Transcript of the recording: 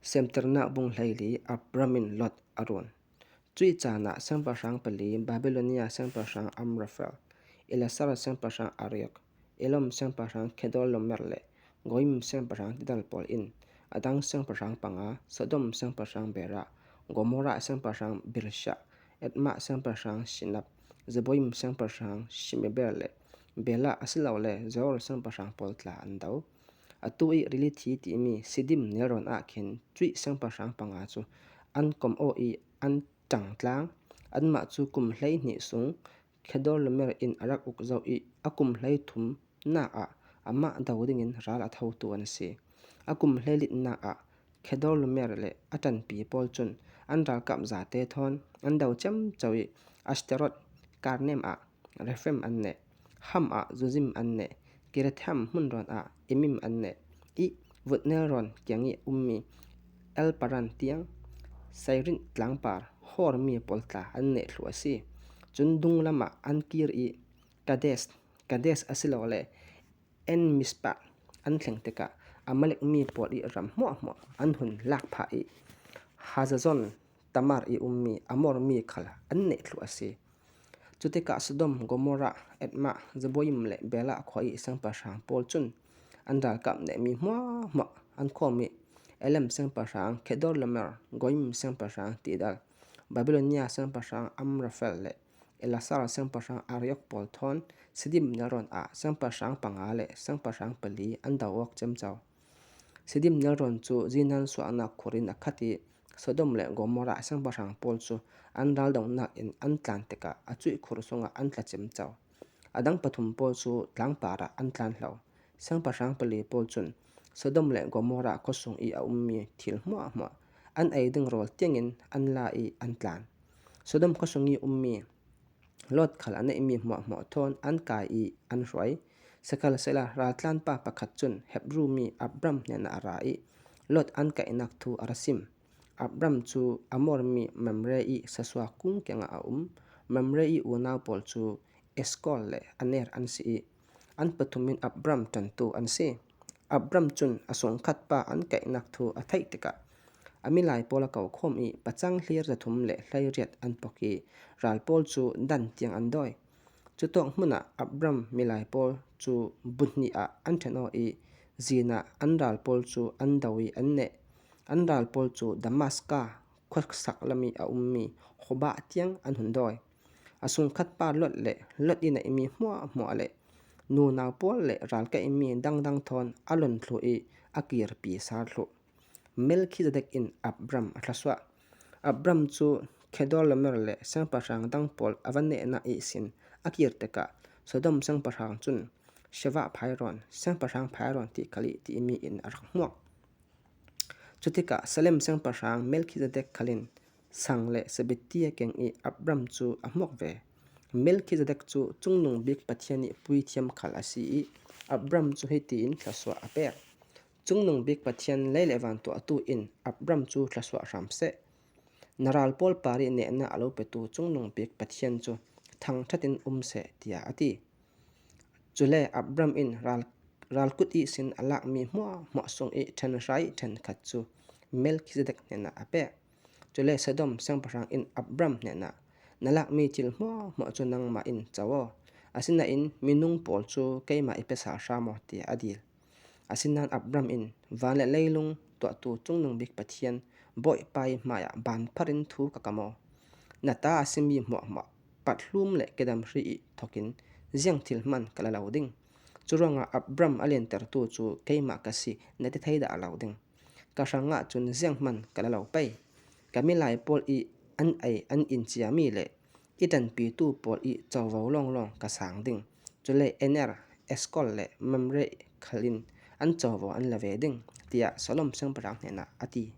Semternak bung 14 Abram in Lot a run. Cuih caan ah siangpahrang pali Babilonia siangpahrang Amraphel, Elasar siangpahrang Arioch, Elam siangpahrang Kedorlaomer le Goim siangpahrang Tidal pawl in a dang siangpahrang panga Sodom siangpahrang Bera, Gomorrah siangpahrang Birsha, Admah siangpahrang Shinab, Zeboim siangpahrang Shemeber le Bela asilole Zoar siangpahrang pawl tla an do. Atu i rili thi timi Siddim nelrawn ah khin cuih siangpahrang panga cu an kom awh i an ṭang tlang. Anmah cu kum 12 sung Kedorlaomer in a rak uk zau i a kum 33nak ah amah do dingin ral a thotu an si. A kum 14nak ah Kedorlaomer le a ṭanpi pawl cun an ralkap zate thawn an do ciamco i Ashtaroth Karnaim ah Rephaim an neh. Ham ah Zuzim an neh, Kiriathaim hmunrawn ah Emim an neh i vutnelrawn kiang i a ummi Elparan tiang Seirinh tlangpar Hor mi pawl tla an neh thlu a si. Cun dung lam ah an kir i Kadesh, Kadesh asilole En-mishpat an thleng tikah Amalek mi pawl i ram hmuahhmuah an hun lak phah i Hazazon Tamar i ummi Amor mi khal an neh thlu a si. Cu tikah Sodom, Gomorrah, Admah, Zeboim le Bela khua i siangpahrang pawl cun an ralkap nehmi hmuahhmuah an khawm i Elam siangpahrang Kedorlaomer, Goim siangpahrang Tidal, Babilonia siangpahrang Amraphel le Elasar siangpahrang Arioch pawl thawn Siddim nelrawn ah siangpahrang panga le siangpahrang pali an doh awk ciamco. Siddim nelrawn cu zinan suahnak khur in a khat i Sodom le Gomorrah siangpahrang pawl cu an raldohnak in an tlan tikah a cuih khur chungah an tla ciamco. A dang pathum pawl cu tlangpar ah an tlan hlo. Siangpahrang pali pawl cun Sodom le Gomorrah khuasung i a ummi thil hmuahhmuah an ei ding rawl tiangin an la i an tlan. Sodom khuasung i ummi Lot khal a neihmi hmuahhmuah thawn an kai i an hruai. Sihmanhsehlaw raltlanpa pakhat cun Hebru mi Abram hnenah a ra i Lot an kaihnak thu a ra sim. Abram cu Amor mi Mamre i sasua kung kengah a um. Mamre i unau pawl cu Eshkol le Aner an si i an pathum in Abram ṭantu an si. Abram cun a sungkhat pa an kaihnak thu a theih tikah a milai pawl a ko khawm i pacang hlir 318 an pok i ral pawl cu dan tiang an dawi. Cutawk hmun ah Abram milai pawl cu bu hnih ah an ṭhen awk i zin ah an ral pawl cu an do i an neh. An ral pawl cu Damaska khuasak lam i a ummi Hobah tiang an hun dawi. A sungkhat pa Lot le Lot i neihmi hmuahhmuah le nunau pawl le ralkaihmi dangdang thawn a lon thlu i a kirpi sar thlu. Melkhizedek in Abram a thlasuah. Abram cu Kedorlaomer le siangpahrang dang pawl a va nehnak ihsin a kir tikah Sodom siangpahrang cun Sheva Phairawn, siangpahrang Phairawn ti khal i timi in a rak hmuak. Cu tikah Salem siangpahrang Melkhizedek khal in sang le sabitti a keng i Abram cu a hmuak ve. Melkhizedek cu Cungnung Bik Pathian i puithiam khal a si i Abram cu hiti in thlasuah a pek. Cungnung Bik Pathian lei le van tuahtu in Abram cu thlasuah hram seh. Na ral pawl par i nehnak a lo petu Cungnung Bik Pathian cu thangṭhat in um seh, tiah a ti. Cule Abram in ralkut ihsin a lakmi hmuahhmuah sung i ṭhen hra i ṭhen khat cu Melkhizedek hnenah a pek. Cule Sodom siangpahrang in Abram hnenah, Na lakmi thil hmuahhmuah cu nangmah in co aw, asinain minung pawl cu keimah i pe sal hram aw, tiah a dil. Asinain Abram in van le leilung tuahtu Cungnung Bik Pathian Bawipa i hmaiah banpharh in thu ka kam aw. Na ta a simi hmuahhmuah pathlum le kedam hri i thawkin ziang thil hmanh ka la lo ding. Curuangah Abram a lentertu cu keimah ka si na ti thei dah lo ding. Ka hrangah cun ziang hmanh ka la lo pei. Ka milai pawl i an ei an in ciami le i ṭanpitu pawl i covo lawnglawng ka sang ding. Cule Ener, Eshkol le Mamre khal in an covo an la ve ding, tiah Solomon siangpahrang hnenah a ti.